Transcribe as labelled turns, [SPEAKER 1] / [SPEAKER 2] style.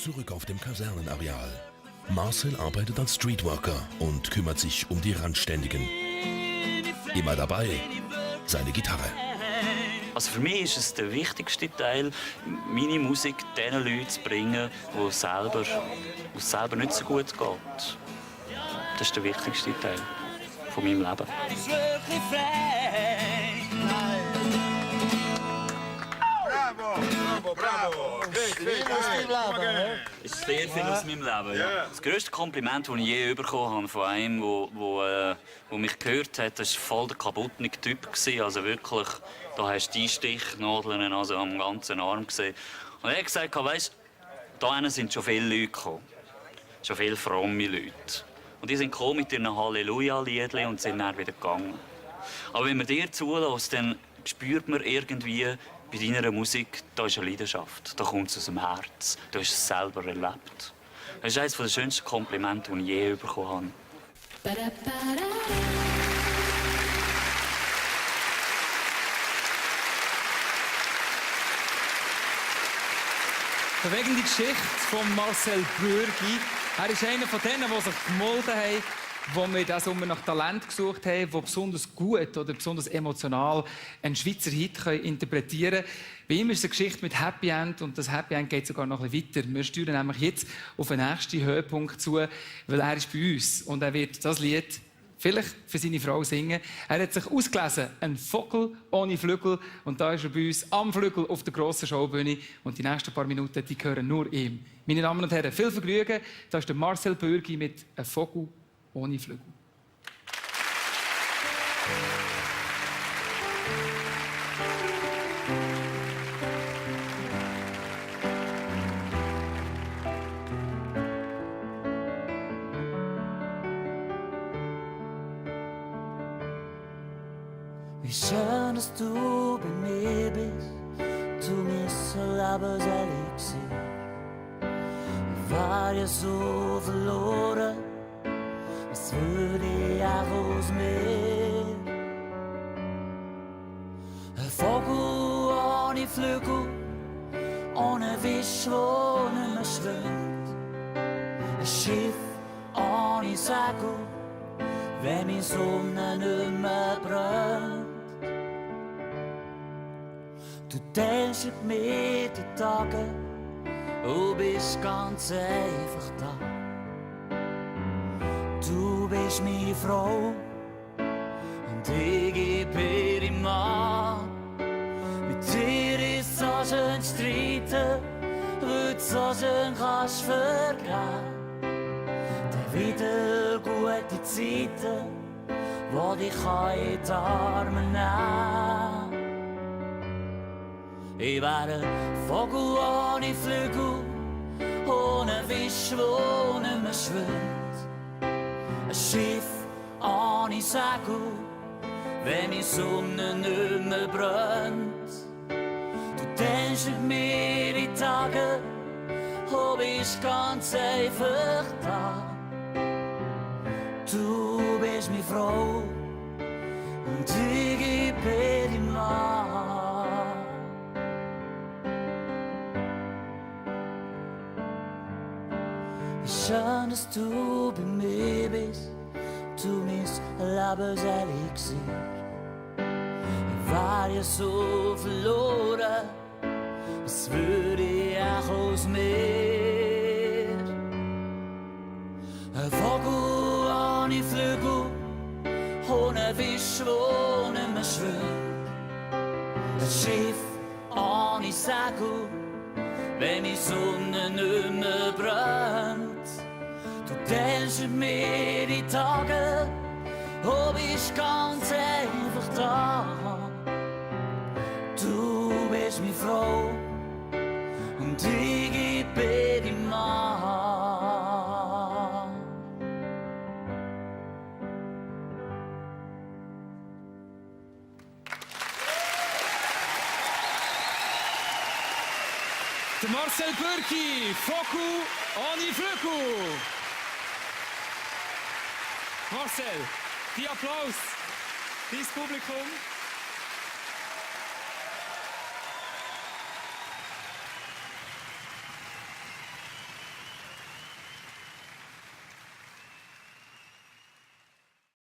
[SPEAKER 1] Zurück auf dem Kasernenareal. Marcel arbeitet als Streetworker und kümmert sich um die Randständigen. Immer dabei seine Gitarre.
[SPEAKER 2] Also für mich ist es der wichtigste Teil, meine Musik den Leuten zu bringen, wo es selber nicht so gut geht. Das ist der wichtigste Teil von meinem Leben.
[SPEAKER 3] Bravo!
[SPEAKER 2] Es ist sehr viel aus meinem Leben. Ja. Das grösste Kompliment, das ich je bekommen habe von einem, der mich gehört hat, das war voll der kaputte Typ. Also wirklich, da hast du die Stichnadeln also am ganzen Arm gesehen. Und er hat gesagt, weißt, da sind schon viele Leute gekommen. Schon viele fromme Leute. Und die sind gekommen mit ihren Halleluja-Liedchen und sind dann wieder gegangen. Aber wenn man dir zulässt, dann spürt man irgendwie, bei deiner Musik, da ist eine Leidenschaft. Da kommt es aus dem Herz. Du hast es selber erlebt. Das ist eines der schönsten Komplimente, die ich je bekommen habe.
[SPEAKER 4] Bewegende Geschichte von Marcel Bürgi. Er ist einer von denen, die sich gemolden haben, wo wir diesen Sommer nach Talent gesucht haben, die besonders gut oder besonders emotional einen Schweizer Hit interpretieren können. Bei ihm ist es eine Geschichte mit Happy End und das Happy End geht sogar noch ein bisschen weiter. Wir steuern nämlich jetzt auf den nächsten Höhepunkt zu, weil er ist bei uns und er wird das Lied vielleicht für seine Frau singen. Er hat sich ausgelesen, ein Vogel ohne Flügel. Und da ist er bei uns am Flügel auf der grossen Showbühne. Und die nächsten paar Minuten, die gehören nur ihm. Meine Damen und Herren, viel Vergnügen. Da ist der Marcel Bürgi mit «Ein Vogel ohne Flügel».
[SPEAKER 5] Wie schön, dass du bei mir bist, du mein Lebenselixier. Ich war ja so verloren, als würde ich auch aus mir. Ein Vogel ohne Flügel, ohne Wisch, wo nicht mehr schwimmt. Ein Schiff ohne Segel, wenn die Sonne nicht mehr brennt. Du denkst an mir die Tage und bist ganz einfach da. Du bist meine Frau und ich gebe dir Mann. Mit dir ist so schön streiten, weil du so schön kannst vergehen. Dann wieder gute Zeiten, wo dich in die Arme nehmen. Ich wäre ein Vogel ohne Flügel, ohne Wisch, wo nicht mehr schwimmt. Ein Schiff ohne Segel, wenn die Sonne nicht mehr brennt. Du denkst an mir die Tage, du bist ganz einfach da. Du bist meine Frau und ich gebe dir Mann. Wie schön, dass du bei mir bist, du mein Lebenselixier. Ich war ja so verloren, als würde ich auch aus mir. Ein Vogel ohne Flügel, ohne Wisch, wo nicht mehr schwimmt. Ein Schiff ohne Segel, wenn die Sonne nicht mehr brennt. Du denkst an mir die Tage, du bist ganz einfach da. Du bist meine Frau und ich gebe dir Mann.
[SPEAKER 4] Der Marcel Bürgi, Vogel ohne Flügel. Marcel, die Applaus, dein Publikum.